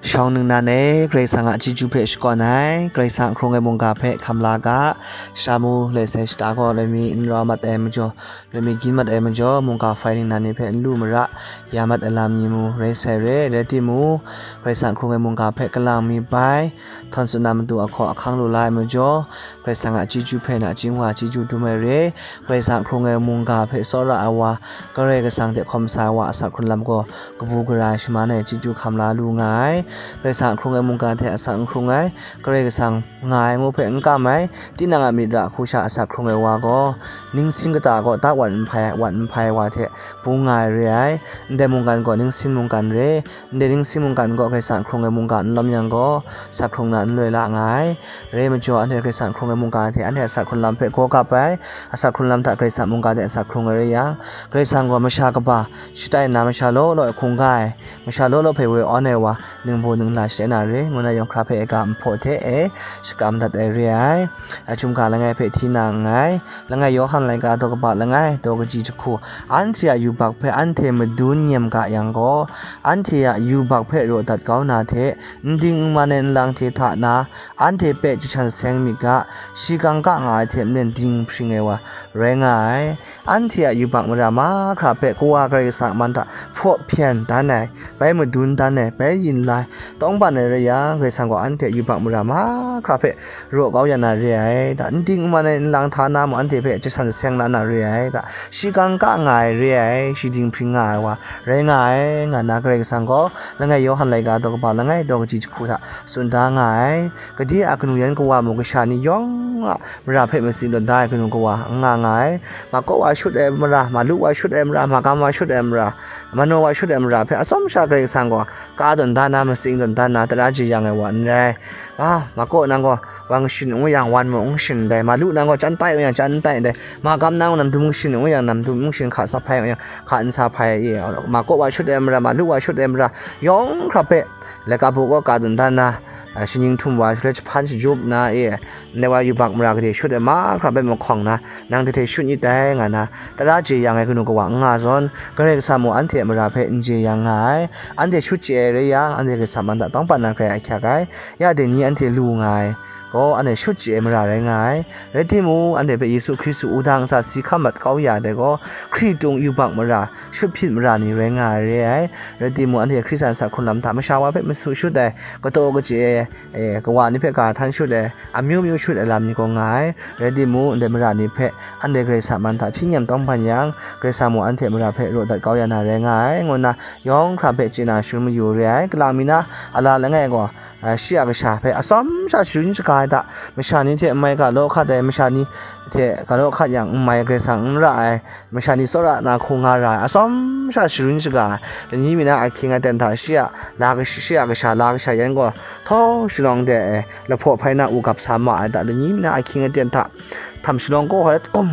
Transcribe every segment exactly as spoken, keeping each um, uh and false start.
Shawng ningnan e, Karai Kasang a chyeju hpe shakawn ai, Karai Kasang hkrung ai mungga hpe hkam la ga, shamu lai sai shata gaw, loi mi n rau mat ai majaw, loi mi gyin mat ai majaw, mungga hpai ningnan ni hpe n lu mara ya mat ai lam ni mu rai sai re, rai timung, Karai Kasang hkrung ai mungga hpe kalang mi bai, htawn tsun na matu ahkaw ahkang lu la ai majaw, Karai Kasang a chyeju hpe nachying wa chyeju dum ai re, Karai Kasang hkrung ai mungga hpe tsawra ai wa, Karai Kasang hte hkawm sa ai wa a asak hkrung lam gaw kabu gara ai shaman e chyeju hkam la lu nga ai. Karai Kasang hkrung ai mungga hte asak n hkrung ai, Karai Kasang nga ai ngu hpe n kam ai, tinang a myit ra hku sha asak hkrung ai wa gaw, ningsin kata gaw tak wan n hpai, wan n hpai ai wa hte bung nga ai re ai. Ndai mungkan gaw ningsin mungkan re, ndai ningsin mungkan gaw Karai Kasang hkrung ai mungga n lawm yang gaw, asak hkrung na n loi la nga ai. Re majaw, anhte Karai Kasang hkrung ai mungga hte anhte asak hkrung lam hpe gaw kap ai, asak hkrung lam hta Karai Kasang mungga hte asak hkrung ai rai yang, Karai Kasang gaw masha kaba shatai nna masha law law e hkungga ai, masha law law hpe woi awn ai wa, ningbaw ningla shatai na re, ngu na yawng hkra hpe ai ga nhpaw hte e shakram dat ai re ai. Achyum ga langai hpe hti na nngai. Langai Yawhan laika daw kaba langai, daw kaji jahku, anhte a yubak hpe anhte madun nem ga yang gaw, anhte a yubak hpe raw dat kau na hte, n ding n man ai nlang hte hta na, anhte hpe chyahkyan seng myit ga, shi kangka nga ai hte maren dinghpring ai wa rai nga ai. Anhte a yubak mara mahkra hpe Kawa Karai Kasang a man hta hpaw hpyen dan ai, bai madun dan ai, bai yin lai, tawngban ai rai yang, Karai Kasang gaw anhte a yubak mara mahkra hpe raw kau ya na re ai, da, n ding n man ai nlang hta na mung anhte hpe chyahkyan seng la na re ai, da, shi kangka nga ai re ai, shi dinghpring nga ai wa rai nga ai, nga na Karai Kasang gaw langai Yawhan laika daw kaba langai daw kaji jahku hta tsun da nga ai. Gade a kanu yan kawa mung kasha ni yawng a mara hpe matsing tawn da ai kanu kawa n nga nga ai. Mako wa shut ai mara, Malu wa shut ai mara, Magam wa shut ai mara, Mano wa shut ai mara hpe atsawm sha Karai Kasang gaw ka tawn da na, matsing tawn da na, tara jeyang ai wa n rai. A, Mako nang gaw wa n shin ngu yang, wan mung n shin ndai, Malu nang gaw chyan tai ngu yang, chyan n tai ndai, Magam nang gaw namdum n shin ngu yang, namdum n shin, hka sa hpai ngu yang, hka n sa hpai, e, Mako wa shut ai mara, Malu wa shut ai mara, yawng hkra hpe laika bu kaw ka tawn da na, a, shaning htum wa, shaloi jahpan shajup na, e, ndai wa yubak mara gade shut ai mahkra hpe mahkawng na, nang gade shut nyit dai, nga na, tara jeyang ai kanu kawa n nga zawn, Karai Kasang mung anhte a mara hpe n jeyang nga ai. Anhte shut chye ai rai yang, anhte Karai Kasang man hta tawngban na hkrai ahkyak ai. Ya dai ni anhte lu nga ai gaw, anhte shut chye ai mara rai nga ai. Rai timung, anhte hpe Yesu Hkristu wudang ntsa si hkam mat kau ya ai dai gaw, hkritung yubak mara, shut hpyit mara ni rai nga ai re ai. Rai timung, anhte Hkristan asak hkrung lam hta masha wa hpe masu shut ai, kataw kachye ai, e, kawa ni hpe ga htan shut ai, amyu myu shut ai lam ni gaw nga ai. Rai timung, ndai mara ni hpe anhte Karai Kasang man hta hpyi nyem tawngban yang, Karai Kasang mung anhte mara hpe raw dat kau ya na rai nga ai, ngu nna yawng hkra hpe chye na shalun mayu re ai. Kalang mi na a la langai gaw, a, shi a kasha hpe atsawm sha sharin shaga ai hta, masha ni hte n mai ga law hkat ai, masha ni hte ga law hkat yang n mai, Karai Kasang n ra ai, masha ni tsawra na hku nga ra ai, atsawm sha sharin shaga ai, lani mi na ahkying aten hta shi a la kash-, shi a kasha la kasha yan gaw, htaw shalawng de ai, lahpaw hpai na u gap sa ma ai hta, lani mi na ahkying aten hta, htam shalawng kaw hkawt kum,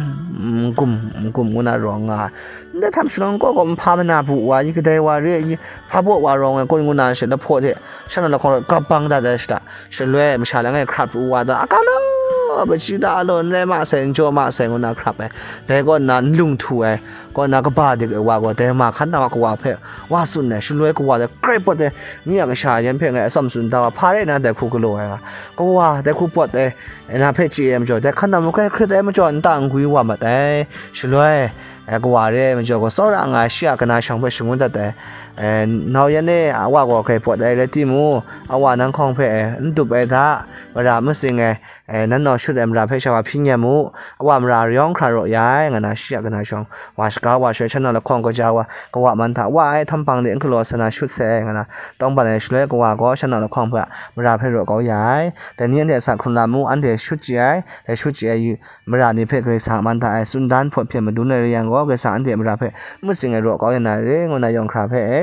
kum, kum ngu na rawng nga ai. Ndai htam shalawng kaw gaw, nhpa mana bu wa i, kadai wa re i, hpa baw wa rawng ai kun ngu na she, lahpaw hte shan na lahkawng rawt gap bang dat ai shada, shaloi masha langai hkrap pru wa da, a ka law, a machyi da law, n rai ma sai, n jaw ma sai, ngu na hkrap ai. Dai kaw nna n lung htu ai, kaw nna kaba dik ai wa gaw, dai ma hkan na wa kawa hpe wa tsun ai, shaloi kawa dai grai pawt ai, nye a kasha yan hpe ngai atsawm tsun da wa, hpa rai nna dai hku galaw ai nga, kawa dai hku pawt ai, na hpe chye ai majaw, dai hkan na mung grai hkrit ai majaw, nta n gwi wa mat ai, shaloi E, kawa re ai majaw gaw, tsawra nga ai shi a kana shawng hpe shangun dat ai. E, nau yan e, a wa gaw grai pawt ai rai timung, a wa nang hkawng hpe, e, n dup ai hta, mara masing e, e, nan nau shut ai mara hpe sha wa hpyi nyam mu, a wa mara rayawng hkra raw ya ai, nga na shi a kana shawng, wa shaga wa shaloi shan nau lahkawng kaja wa, kawa man hta, wa ai htampang de n galaw sa na shut sai ai, nga na tawng ban ai shaloi, kawa gaw shan nau lahkawng hpe mara hpe raw kau ya ai. Dai ni anhte a sa hkrun la mu, anhte shut chye ai, dai shut chye ai yu-, mara ni hpe Karai Kasang a man hta e tsun dan hpawt hpyen madun ai rai yang gaw, Karai Kasang anhte mara hpe n matsing ai raw kau ya na re, ngu na yawng hkra hpe e,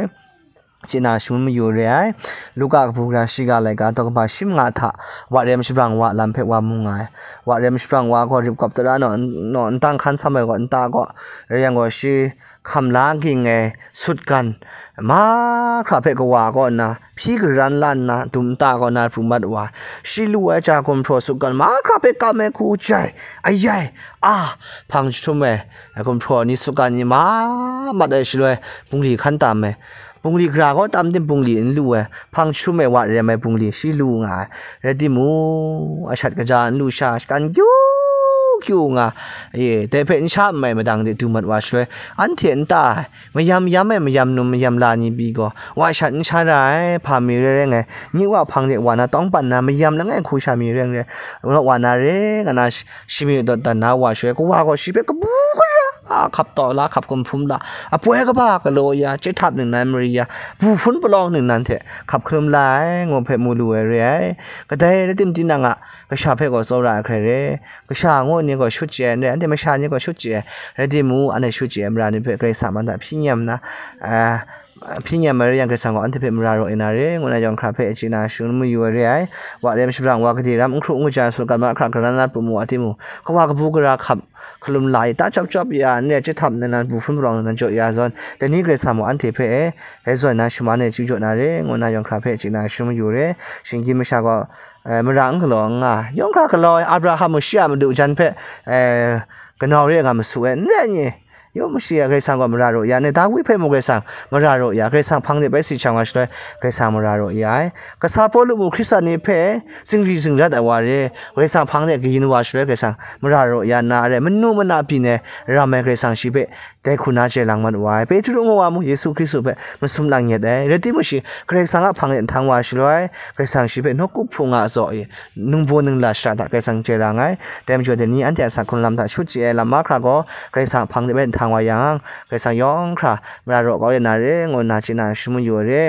chye na shangun mayu re ai. Luka kabu gara shiga laika daw kaba shi manga hta, wa rem shabrang wa lam hpe wa mu nga ai. Wa rem shabrang wa gaw rip kawp tara naw, naw ntang hkan sam ai gaw nta gaw, rai yang gaw shi hkam la ging ai sutgan mahkra hpe kawa kaw nna hpyi garan la nna, dum nta kaw na pru mat wa ai. Shi lu ai ja gumhpraw sutgan mahkra hpe kam ai hku jai, ayai, a, hpang jahtum ai gumhpraw ni sutgan ni ma mat ai shaloi, bungli hkan tam ai. Bungli gara gaw tam tim bungli n lu ai, hpang jahtum ai wa rem ai bungli shi lu nga ai. Rai timung, a shat kaja n lu sha, shatan kyu kyu nga, e, dai hpe n sha n mai madang de du mat wa shaloi, anhte nta ai, mayam yam ai mayam num mayam la ni pyi gaw, wa shat n sha ra ai, hpa mi re rai ngai, nyi wa hpang de wa na tawng pan na mayam langai hku sha mi rai n rai, wa na re, nga na shi-, shimyu dawt dan na wa shaloi, kawa gaw shi hpe kabu gara a hkap taw la, hkap kumhpum la, apoi kaba galaw ya, chyehtap ningnan mari ya, bu hpun palawng ningnan hte hkap hkalum la ai, ngu hpe mu lu ai re ai. Kadai rai tim, tinang a kasha hpe gaw tsawra ai hkrai re, kasha ngu ni gaw shut chye ai n rai, anhte masha ni gaw shut chye ai, rai timung, anhte shut chye ai mara ni hpe Karai Kasang man hta hpyi nyam nna, a, hpyi nyam ai rai yang, Karai Kasang gaw anhte hpe mara raw ya na re, ngu na yawng hkra hpe chye na shangun mayu ai re ai. Wa rem shabrang wa gade ram n hkru n kaja sutgan mahkra garan na pru mu a timung, kawa kabu gara hkap hkalum la i, ta chyawp chyawp ya, n rai, chyehtap ningnan, bu hpun palawng ningnan jaw ya zawn, dai ni Karai Kasang mung anhte hpe e, dai zawn na shaman e chyu jaw na re, ngu na yawng hkra hpe chye na shangun mayu re. Shinggyim masha gaw, e, mara n galaw n nga, yawng hkra galaw ai Abraham mung shi a madu jan hpe, e, kanau re ai nga masu ai, n rai ni? Yawng mashi ai Karai Kasang gaw mara raw ya, ne, Dawi hpe mung Karai Kasang mara raw ya, Karai Kasang hpang de bai si shang wa shaloi, Karai Kasang mara raw ya ai. Kasa Pawlu mung Hkristan ni hpe zingri zingrat ai wa re, Karai Kasang hpang de kayin wa shaloi, Karai Kasang mara raw ya nna, a rai manu mana byin ai ram ai Karai Kasang shi hpe dai hku na chye lang mat wa ai. Petru ngu wa mung Yesu Hkristu hpe masum lang nyet ai, rai timung shi Karai Kasang a hpang de nhtang wa shaloi, Karai Kasang shi hpe nawku hpung a tsaw e, ningbaw ningla shara hta Karai Kasang chye lang ai. Dai majaw, dai ni anhte a sa hkrun lam hta shut chye ai lam mahkra gaw, Karai Kasang hpang de bai nhtang wa yang, Karai Kasang yawng hkra mara raw kau ya na re, ngu nna chye na shangun mayu ai re.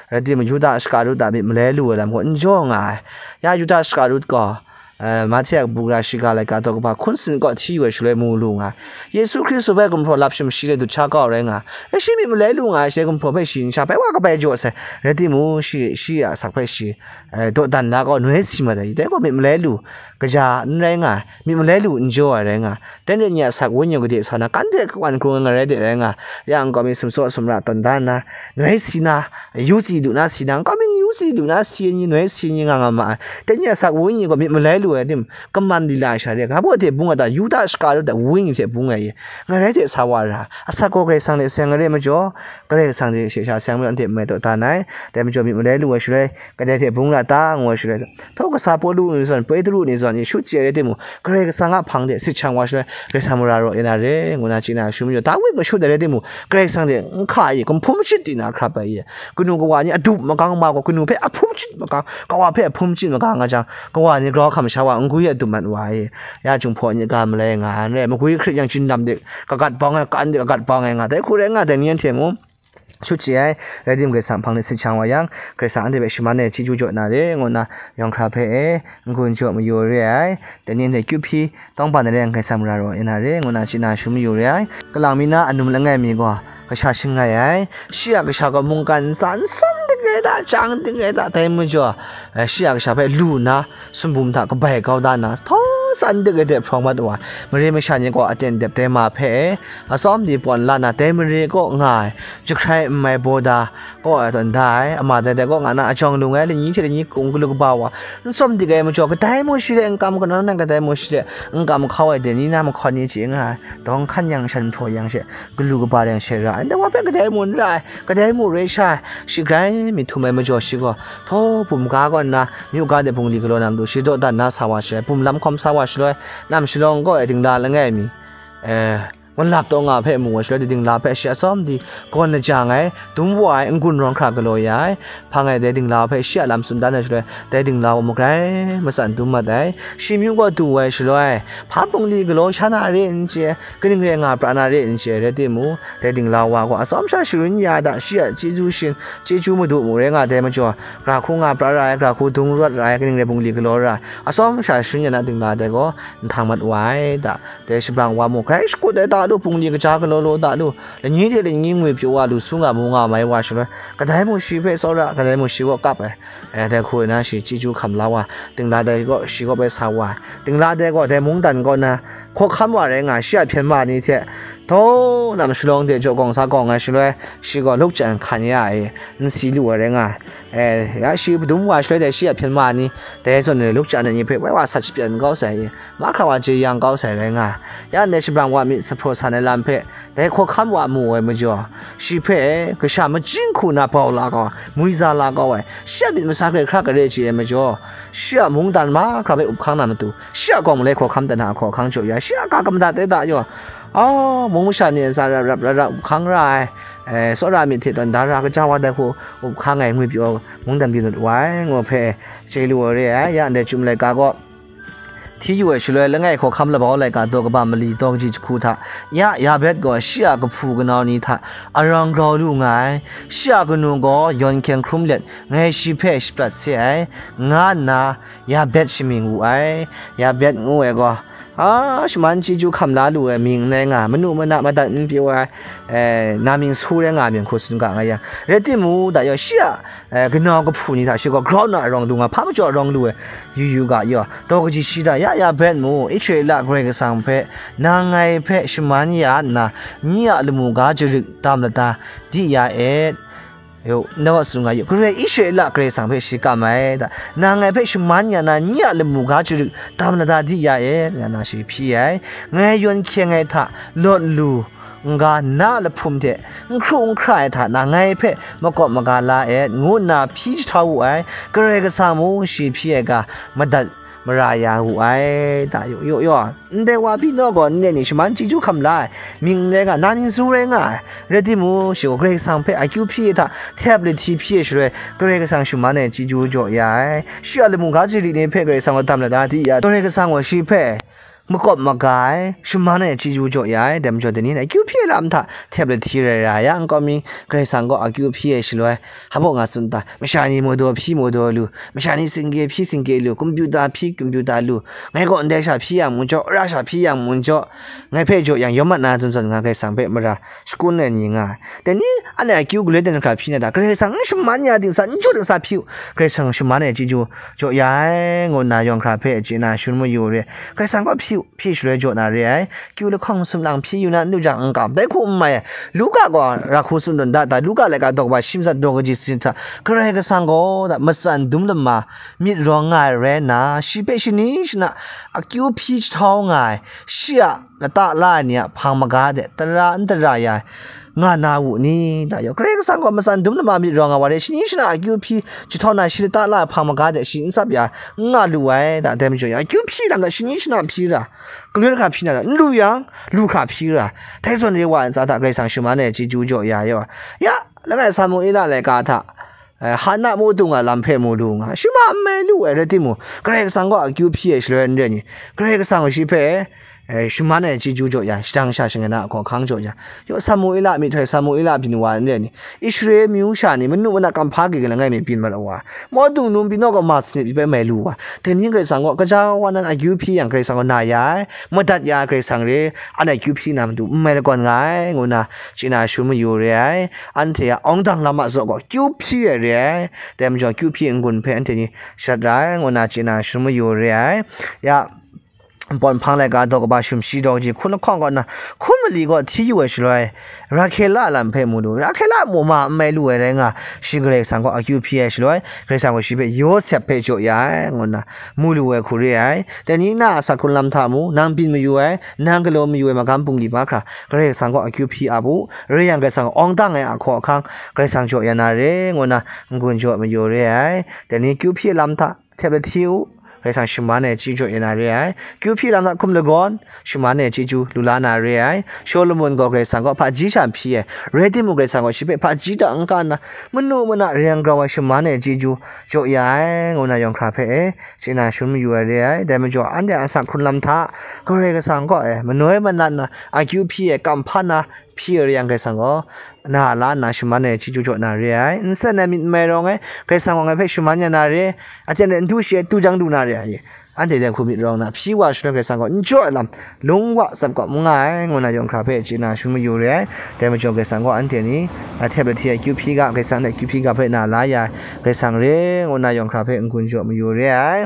Rai timung, Yuda Iskarut a myit malai lu ai lam gaw n jaw nga ai. Ya Yuda Iskarut gaw, e, Mahte a kabu gara shiga laika daw kaba hkun sanit kaw hti yu ai shaloi mu lu nga ai. Yesu Hkristu hpe gumhpraw lap shim shi le dut sha kau rai nga ai. E, shi myit malai lu nga ai, shi gumhpraw hpe shi nsha bai wa kabai jaw sai. Rai timung, shi, shi a asak hpe shi, e, dawdan la kau noi si mat ai. Dai gaw myit malai lu, kaja n rai nga ai, myit malai lu n jaw ai rai nga ai. Dai rai ni a asak wenyi gade sa na, kan de kawan hkrung ai ngarai de rai nga ai. Ya nkau mi sumsaw sumra tawn da nna, noi si na, yu si du na si na, nkau mi yu si du na si ai ni, noi si ai ni nga nga ma ai. Dai ni a asak wenyi gaw myit malai lu ai tim, kaman lila ai sha re, ga baw hte bung ai ta, Yuda Iskarut a wenyi hte bung ai, ngarai hte sa wa ra, asak gaw Karai Kasang hte seng ai re majaw, Karai Kasang hte she sha seng majaw, anhte n mai taw dan ai. Dai majaw myit malai lu ai shaloi, kadai hte bung ra ta, ngu ai shaloi, htawk kasa Pawlu ni zawn, Petru ni zawn, Yesu chye ai rai timung, Karai Kasang a hpang de sit shang wa shaloi, Karai Kasang mara raw ya na re, ngu na chye na shangun mayu, Dawi mashut ai rai timung, Karai Kasang hte n hka ai, gumhpum shit di na hkrap ai, kanu kawa ni adup magang ma gaw, kanu hpe ahpum shit magang, kawa hpe ahpum shit magang nga jang, kawa ni grau hkam sha wa n gwi adup mat wa ai. Ya Jinghpaw ni ga malai nga ai, n rai, magwi hkrit yang, jin lam de kagat bawng ai, kan de kagat bawng ai nga, dai hku rai nga, dai ni anhte mung shut chye ai, rai timung, Karai Kasang hpang de sit shang wa yang, Karai Kasang anhte hpe shaman e chyeju jaw na re, ngu nna yawng hkra hpe e, n-gun jaw mayu re ai. Dai ni anhte kyu hpyi tawng ban ai rai yang, Karai Kasang mara raw ya na re, ngu nna chye na shangun mayu re ai. Kalang mi na anum langai mi gaw kasha shangai ai. Shi a kasha gaw mungkan ntsa n sawm dik ai da, chyang dik ai da, dai majaw, e, shi a kasha hpe lu nna, sumbum hta kabai kau da nna, htaw tsan dik ai de hprawng mat wa ai. Mare masha ni gaw aten dep dai ma hpe, atsawm di pawn la nna, dai mare kaw nga ai, jahkrai n mai baw da kaw ai tawn da ai, ama dai dai kaw nga na, ajawng lung ai, lani hte lani kung galu kaba wa, n tsawm dik ai majaw, kadai mung shi hte n kam, kanawn nan kadai mung shi hte n kam hkau ai, dai ni na mahkawn ni chye nga ai, dawng hkan yang, shan hpraw yang she, galu kaba yang she ra ai, ndai wa hpe kadai mung n ra ai, kadai mung rai sha ai, shi grai myit htum ai majaw, shi gaw htaw bum ga kaw nna, myu ga de bungli galaw na matu shi dawdan na sa wa shaloi, bum lam hkawm sa wa shaloi, nam shalawng kaw e dingla langai mi, e, malap taw nga hpe mu ai shaloi, dai dingla hpe shi atsawm di gawn lajang ai, dum wa ai, n-gun rawng hkra galaw ya ai, hpang e dai dingla hpe shi a lam tsun dan ai shaloi, dai dingla wa mung grai matsan dum mat ai. Shi myu gaw du ai shaloi, hpa bungli galaw sha na re n chye, kaning rai nga pra na re n chye, rai timung, dai dingla wa gaw atsawm sha sharin ya da, shi a chyeju shin, chyeju madu mu rai nga dai majaw, gara hku nga pra ra ai, gara hku dung rawt ra ai, kaning rai bungli galaw ra ai, atsawm sha sharin ya na dingla dai gaw, nhtang mat wa ai da. Dai shabrang wa mung, grai shakut ai ta lu, bungli kaja galaw law ta lu, lani hte lani ngwi pyaw wa lu, su nga mu nga mai wa shaloi, kadai mung shi hpe tsawra, kadai mung shi kaw kap ai. E, dai hku na shi chyeju hkam la wa, dingla dai gaw shi kaw bai sa wa, dingla dai gaw dai mungdan kaw na hkawhkam wa rai nga, shi a hpyen ma ni hte, htaw na mashalawng de jaw gawng sa gawng ai shaloi, shi gaw lukjan hkan ya ai, n si lu ai rai nga. E, ya shi padum wa shaloi dai shi a hpyen ma ni, dai zawn ni lukjan ai ni hpe woi wa sat shapyan kau sai, mahkra wa jeyang kau sai rai nga. Ya ndai shabrang wa myit sa hpraw san ai lam hpe, dai hkawhkam wa mu ai majaw, shi hpe kasha majing hku na bau la kau ai, mwiza la kau ai, shi a myit masa hkrai hkra kare chye ai majaw, shi a mungdan mahkra hpe up hkang na matu, shi a gawng malai hkawhkam dan a hkawhkang jaw ya, shi a ga kamadat ai da yaw, a, mung masha ni ntsa rap rap rap rap up hkang ra ai, e, tsawra myit hte tawn da ra kaja wa dai hku up hkang ai ngwi pyaw mungdan byin mat wa ai, ngu hpe chye lu ai re ai. Ya ndai Chyum laika gaw, hti yu ai shaloi, langai hkawhkam labau laika daw kaba mali daw kaji jahku hta, ya Yabet gaw shi a kahpu kanau ni hta arawng grau lu nga ai, shi a kanu gaw yawn hkyeng hkrum let, ngai shi hpe shaprat se ai, nga nna Yabet shamying wu ai. Yabet ngu ai gaw, a, shaman chyeju hkam la lu ai mying n rai nga, manu mana madat n pyaw ai, e, na mying su rai nga mying hku tsun ga nga yang, rai timung, da yaw shi a, e, kanau kahpu ni hta shi gaw grau nna arawng lu nga, hpa majaw arawng lu ai, yu yu ga yaw, daw kaji shi hta ya Yabet mu, Israela Karai Kasang hpe nang ngai hpe shaman ya nna, nye a lamu ga jarit dam lada di ya et. Yo, nau a tsun nga yu, Karai Israela Karai Kasang hpe shi kam ai da, nang ngai hpe shaman ya na, nye a lamu ga jarit dam lada di ya et, nga na shi hpyi ai. Ngai yawn hkyeng ai hta lawt lu n-ga, na a lahpum hte n hkru n hkra ai hta na, ngai hpe makawp maga la et, ngu nna hpyi jahtau wu ai. Karai Kasang mung shi hpyi ai ga madat mara ya wu ai, da yaw, yaw, yaw. Ndai wa binaw gaw n re ni, shaman chyeju hkam la ai, mying n rai nga, na mying su rai nga ai. Rai timung, shi gaw Karai Kasang hpe akyu hpyi ai hta, htep lahti hpyi ai shaloi, Karai Kasang shaman ai chyeju jaw ya ai. Shi a lamu ga jarit ni hpe Karai Kasang gaw dam lada di ya, Karai Kasang gaw shi hpe makawp maga ai, shaman ai chyeju jaw ya ai. Dai majaw, dai ni na akyu hpyi ai lam hta htep lahti rai ra yang, nkau mi Karai Kasang gaw akyu hpyi ai shaloi, hpa nga tsun ta, masha ni maudaw hpyi maudaw lu, masha ni singke hpyi singke lu, kumputa hpyi kumputa lu, ngai gaw ndai sha hpyi yang mung jaw, ra sha hpyi yang mung jaw, ngai hpe jaw yang yawm mat na zawn zawn nga Karai Kasang hpe mara shakun ai ni nga ai. Dai ni, anhte akyu galoi dan hkra hpyi na ta, Karai Kasang n shaman ya dingsa, n jaw dingsa hpyi u, Karai Kasang shaman ai chyeju jaw ya ai, ngu nna yawng hkra hpe chye na shangun mayu re. Karai Kasang gaw hpyi u, hpyi shaloi jaw na re ai. Kyu lahkawng masum lang hpyi yu na n lu jang n kam, dai hku n mai ai. Luka gaw ra hku tsun tawn da, da Luka laika daw kaba shi matsat daw kaji sanit hta, Karai Kasang gaw da matsan dum lama myit rawng nga ai rai nna, shi hpe shani shana akyu hpyi jahtau nga ai, shi a lata la ai ni a hpang maga de tara n tara ya ai, nga na wu ni? Da yaw, Karai Kasang gaw matsan dum lama myit rawng nga wa re, shani shana akyu hpyi jahtau na, shi lata la ai hpang maga de shi n tsap ya, n nga lu ai, da, dai majaw ya, akyu hpyi lam hta shani shana hpyi ra, galoi hkra hpyi na, n lu yang, lu hkra hpyi ra, dai zawn re wa ai ntsa hta Karai Kasang shaman ai chyeju jaw ya yaw. Ya, langai Samuela laika hta, eh, Hana mung dung a lam hpe mu lu nga, shi ma n mai lu ai, rai timung, Karai Kasang gaw akyu hpyi ai shaloi n re ni, Karai Kasang gaw shi hpe, eh, shaman ai chyeju jaw ya, shadang sha shangai na a hkawhkang jaw ya, yaw, Samuela myihtoi, Samuela byin wa n re ni, Israel myu sha ni manu mana kamhpa gege langai mi byin mat wa, mung dung num binaw gaw ma sanit bai mai lu wa, dai ni Karai Kasang gaw kaja wa nan akyu hpyi yang, Karai Kasang gaw na ya ai, madat ya ai Karai Kasang re, an akyu hpyi na matu n mai lagawn nga ai, ngu nna chye na shangun mayu re ai. Anhte a awng dang lam a zaw gaw kyu hpyi ai re ai. Dai majaw, kyu hpyi n-gun hpe anhte ni shat ra ai, ngu nna chye na shangun mayu re ai. Ya, Npawt Nhpang laika daw kaba sumshi daw kaji hkun lahkawng kaw nna, hkun mali gaw hti yu ai shaloi, Rahkela a lam hpe mu lu. Rahkela a mu ma n mai lu ai rai nga, shi Karai Kasang gaw akyu hpyi ai shaloi, Karai Kasang gaw shi hpe Yawsep hpe jaw ya ai, ngu nna mu lu ai hku re ai. Dai ni na a asak hkrung lam hta mu, nang byin mayu ai, nang galaw mayu ai magam bungli mahkra, Karai Kasang gaw akyu hpyi ap u. Rai yang, Karai Kasang awng dang ai a hkaw ahkang, Karai Kasang jaw ya na re, ngu nna n-gun jaw mayu re ai. Dai ni kyu hpyi lam hta htep lahti u, Karai Kasang shaman ai chyeju jaw ya na re ai. Kyu hpyi lam na hkum lagawn, shaman ai chyeju lu la na re ai. Shawlumon gaw Karai Kasang kaw hpaji sha hpyi ai, rai timung, Karai Kasang gaw shi hpe hpaji da n-ga nna, manu mana reng grau ai shaman ai chyeju jaw ya ai, ngu na yawng hkra hpe e, chye na shangun mayu ai re ai. Dai majaw, anhte a asak hkrun lam hta, Karai Kasang kaw e manoi manat na, akyu hpyi ai, kam hpa na, hpyi ai re yang, Karai Kasang gaw na la nna shaman ai chyeju jaw na re ai. Nsen ai myit n mai rawng ai, Karai Kasang gaw ngai hpe shaman ya na re, aten re n du shi ai, tu jang du na re ai. Anhte dai hku myit rawng na hpyi wa shaloi, Karai Kasang gaw n jaw ai lam lung wa tsap gaw n nga ai, ngu na yawng hkra hpe chye na shangun mayu re ai. Dai majaw, Karai Kasang gaw anhte ni, a, hte lahti ai kyu hpyi ga, Karai Kasang hte kyu hpyi ga hpe na la ya ai, Karai Kasang re, ngu na yawng hkra hpe n-gun jaw mayu re ai.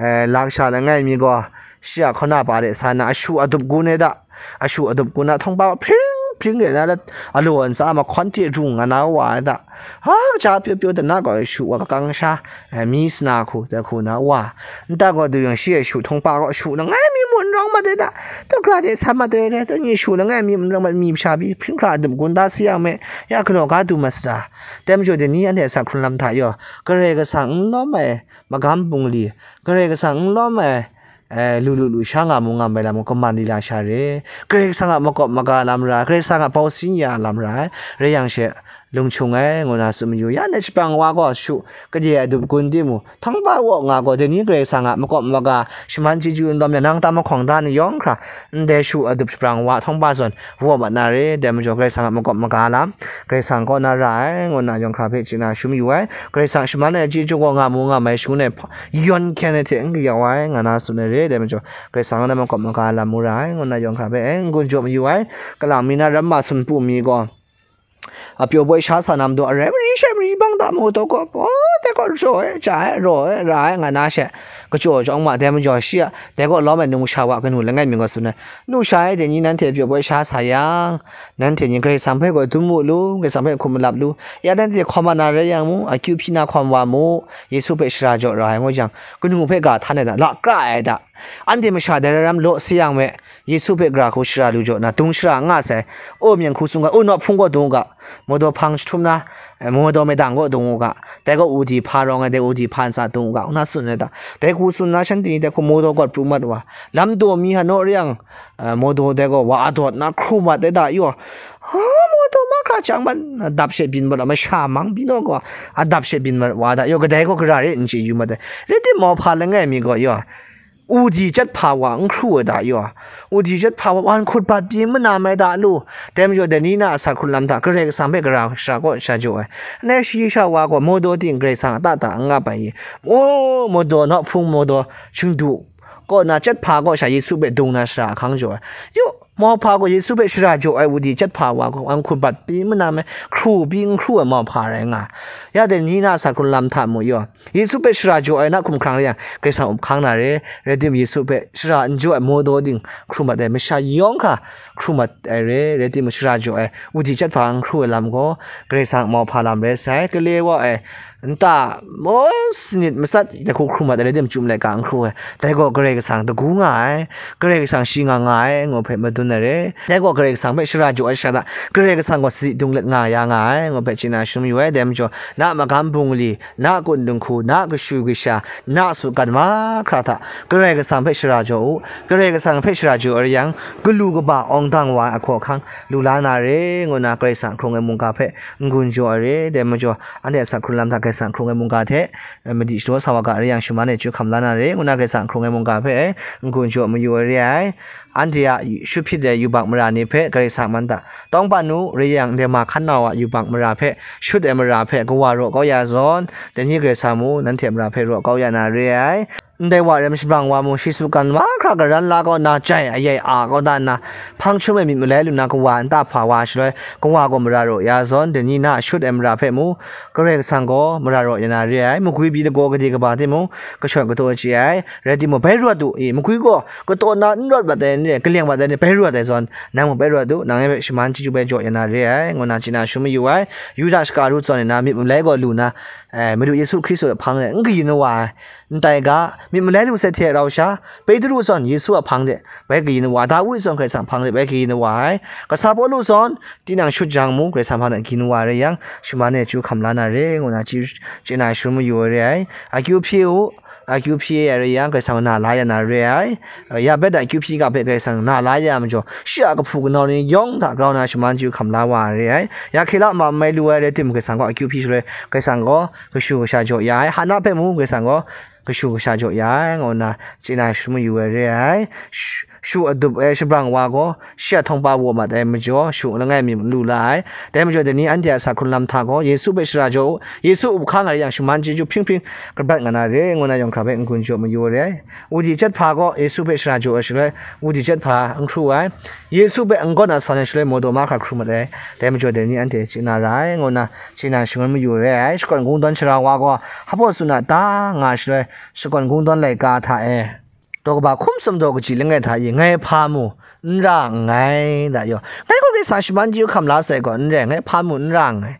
Eh, lasha langai mi gaw, shi a hkaw na pa de sa na, ashu adup gun e da, ashu adup gun na, htawng pa hpring hpring de na, lat alaw ntsa mahkawn hte rung nga na wa ai da, ha, kaja pyaw pyaw de na gaw, shu wa kakang sha, eh, mi sana hku, dai hku na wa, nta gaw du yang, shi e shu htawng pa gaw, shu langai mi mung n rawng mat ai da, tawkra de sa mat ai re, tawny shu langai mi mung n rawng mat, mi masha pyi hpring hkra adup gun da sayang me, ya galaw ga du mat sara. Dai majaw, dai ni anhte a asak hkrun lam hta yaw, Karai Kasang n lawm ai magam bungli, Karai Kasang n lawm ai, eh, lu lu lu sha nga mu nga mai lam gaw, kaman lila sha re. Karai Kasang a makawp maga lam ra, Karai Kasang a bau sin ya lam ra ai, rai yang she, lung hkyung ai, ngu na tsun mayu. Ya ndai shaprang wa gaw shu kadye ai dup gun timung, htawng pa waw nga gaw, dai ni Karai Kasang a makawp maga shaman chyeju n lawm yang, nang tam mahkawng da ni yawng hkra, ndai shu adup shaprang wa htawng pa zawn waw mat na re. Dai majaw, Karai Kasang a makawp maga lam, Karai Kasang kaw na ra ai, ngu na yawng hkra hpe chye na shangun mayu ai. Karai Kasang shaman ai chyeju gaw nga mu nga mai shangun ai hpa-, yawn hkyen ai hte n kayau ai, nga na tsun ai re. Dai majaw, Karai Kasang na makawp maga lam mu ra ai, ngu na yawng hkra hpe, eh, n-gun jaw mayu ai. Kalang mi na ramma sumpu mi gaw, a, pyaw poi sha sa na majaw, arai mari shai mari bang da mu taw gaw, oh, dai gaw jaw ai, ja ai, raw ai, ra ai, nga na she, kachyaw chyawm ma, dai majaw shi a, dai gaw lawm ai numsha wa kanu langai mi gaw tsun ai, numsha e, dai ni nanhte pyaw poi sha sa yang, nanhte ni Karai Kasang hpe gaw dum mu lu, Karai Kasang hpe hkum malap lu, ya nanhte hkawm wa na rai yang mu, akyu hpyi na hkawm wa mu, Yesu hpe shara jaw ra ai, ngu jang, kanu hpe ga htan ai da, lakra ai da, anhte masha dai rai ram law sayang me, Yesu hpe gara hku shara lu jaw nna, dung shara n nga sai. O, myen hku tsun ga, o, nawk hpung gaw dung u ga, mawdaw hpang jahtum na, eh, mawdaw maidang gaw dung u ga, dai gaw udi hpa rawng ai, dai udi hpa ntsa dung u ga, ngu na tsun ai da. Dai hku tsun na shanhte ni dai hku mawdaw gawt pru mat wa, lam daw mi ha naw re yang, eh, mawdaw dai gaw wa adawt na hkru mat ai da yaw, ha, mawdaw mahkra chyang mat, adap she byin mat wa, masha mang byin wa gaw, adap she byin mat wa da yaw, kadai gaw gara re n chye yu mat ai. Rai timung, mauhpa langai mi gaw yaw, udi chyat hpa wa n hkru ai da yaw, udi chyat hpa wa, wan hkut bat pyi mana mai da lu. Dai majaw, dai ni na a asak hkrun lam hta, Karai Kasang hpe gara shara kaw sha jaw ai. Ndai shayi sha wa gaw, mawdaw ting Karai Kasang a ta ta n ap ai i? O, mawdaw nawk hpung, mawdaw shingdu kaw na, chyat hpa kaw sha Yesu hpe dung na shara ahkang jaw ai. Yaw, mauhpa gaw Yesu hpe shara jaw ai, udi chyat hpa wa gaw, wan hkut bat pyi mana mai, hkru pyi n hkru ai mauhpa rai nga. Ya dai ni na a asak hkrun lam hta mu yaw, Yesu hpe shara jaw ai na hkum hkrang re yang, Karai Kasang up hkang na re. Rai timung, Yesu hpe shara n jaw ai mawdaw ting hkru mat ai, masha yawng hkra hkru mat ai re. Rai timung, shara jaw ai, udi chyat hpa n hkru ai lam gaw, Karai Kasang mauhpa lam rai sai. Gale wa ai, nta maw sanit matsat dai hku hkru mat ai, rai timung, chyum laika n hkru ai, dai gaw Karai Kasang dagu nga ai, Karai Kasang shi nga nga ai, ngu hpe madun ai re. Dai gaw Karai Kasang hpe shara jaw ai sha ta, Karai Kasang gaw sadi dung let nga ya nga ai, ngu hpe chye na shangun mayu ai. Dai majaw, na a magam bungli, na a kun dinghku, na a kashu kasha, na a su kan mahkra hta, Karai Kasang hpe shara jaw u. Karai Kasang hpe shara jaw ai rai yang, galu kaba awng dang wa ai ahkaw ahkang lu la na re, ngu na Karai Kasang hkrung ai mungga hpe n-gun jaw ai re. Dai majaw, anhte a asak hkrun lam hta Karai Kasang hkrung ai mungga hte, eh, madi shadaw sa wa ga rai yang, shaman ai chyeju hkam la na re, ngu na Karai Kasang hkrung ai mungga hpe, eh, n-gun jaw mayu ai re ai. Anhte a shut hpyit ai yubak mara ni hpe Karai Kasang man da. Tawngban u, rai yang, ndai ma hkan nau a yubak mara hpe, shut ai mara hpe, kawa raw kau ya zawn, dai ni Karai Kasang mu, nanhte mara hpe raw kau ya na re ai. Ndai wa rem shabrang wa mu, shi su kan mahkra garan la kau nna, jai ayai a kau da nna, hpang hkyum ai myit malai lu na kawa nta hpa wa shaloi, kawa gaw mara raw ya zawn, dai ni na a shut ai mara hpe mu, Karai Kasang gaw mara raw ya na re ai. Magwi pyi lagaw gade kaba timung, kashawt kataw chye ai. Rai timung, bai rawt u, i, magwi gaw kataw na n rawt mat ai ni, kaleng mat ai ni, bai rawt ai zawn, nang mung bai rawt u, nang e hpe shaman chyeju bai jaw ya na re ai, ngu na chye na shangun mayu ai. Yuda Iskariot zawn e na myit malai gaw lu na, eh, Madu Yesu Hkristu a hpang de n kayin wa ai. Ndai ga, myit malai lu sai hte rau sha, Petru zawn Yesu a hpang de bai kayin wa, Dawi zawn Karai Kasang hpang de bai kayin wa ai. Kasa Pawlu zawn, tinang shut jang mu, Karai Kasang hpang de kayin wa rai yang, shaman ai chyeju hkam la na re, ngu na chye, chye na shangun mayu ai re ai. Akyu hpyi u, akyu hpyi ai rai yang, Karai Kasang na la ya na re ai. Ya bet akyu hpyi ga hpe Karai Kasang na la ya ai majaw, shi a kahpu kanau ni yawng hta grau na shaman chyu hkam la wa ai re ai. Ya hkila ma mai lu ai rai tim, Karai Kasang gaw akyu hpyi shaloi, Karai Kasang gaw kashu kasha jaw ya ai. Hana hpe mung Karai Kasang gaw kashu kasha jaw ya ai, ngu nna chye na shadawn mayu ai re ai. Shu, shu adup ai shabrang wa gaw, shi a htawng pa waw mat ai majaw, shu langai mi lu la ai. Dai majaw, dai ni anhte a sa hkrun lam hta gaw, Yesu hpe shara jaw u, Yesu up hkang nga rai yang, shaman chyeju hpring hpring kabrat nga na re, ngu nna yawng hkra hpe n-gun jaw mayu ai re ai. Udi jet hpa gaw, Yesu hpe shara jaw ai shaloi, udi jet hpa n hkru ai. Yesu hpe n-gawn a sa ai shaloi, mawdaw mahkra hkru mat ai. Dai majaw, dai ni anhte chye na ra ai, ngu nna chye na shangun mayu ai re ai. Shakawn kungdawn shara wa gaw, hpa baw tsun a ta nga ai shaloi, shakawn kungdawn laika hta e, daw kaba hkum sumdaw kaji langai hta e ngai hpa mu n ra nngai, da yaw. Ngai gaw Karai Kasang shaman chyu hkam la sai gaw n rai, ngai hpa mu n ra nngai.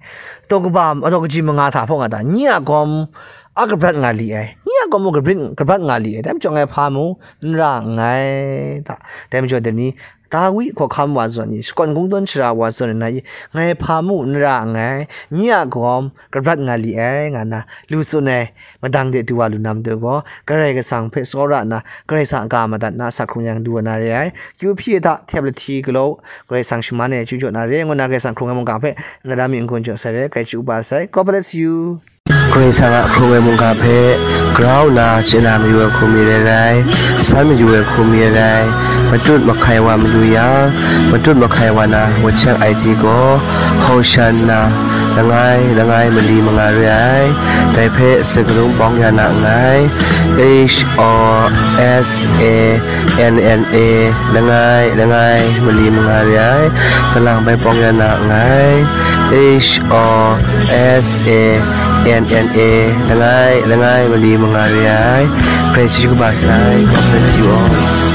Daw kaba, daw kaji manga hta hpaw nga ta, nye a gawm a kabrat nga li ai, nye a gawm mung kabrit, kabrat nga li ai, dai majaw ngai hpa mu n ra nngai, da. Dai majaw dai ni, Dawi hkawhkam wa zawn i, shakawn kungdawn shara wa zawn nna i, ngai hpa mu n ra nngai, nye a gawm kabrat nga li ai, nga nna lu tsun ai. Madang de du wa lu na matu gaw, Karai Kasang hpe tsawra nna, Karai Kasang a ga madat na, sa hkrung yang du wa na re ai. Kyu hpyi hta hte lahti galaw, Karai Kasang shaman e chyu jaw na re, ngu nna Karai Kasang hkrung ai mungga hpe, n-ga da mi n-gun jaw sai re, grai chyu u ba sai. God bless you. Karai Kasang a hkrung ai mungga hpe grau nna chye na mayu ai hku mi rai rai, san mayu ai hku mi rai rai, matut mahkai wa mayu yang, matut mahkai wa na WeChat I D gaw, Hosanna, langai, langai mali manga re ai. Dai hpe sakarung bawng ya na nngai. H O S A N N A, langai, langai mali manga re ai. Kalang bai bawng ya na nngai. H O S A N N A, langai, langai mali manga re ai. Karai chyu kaba sai. God bless you all.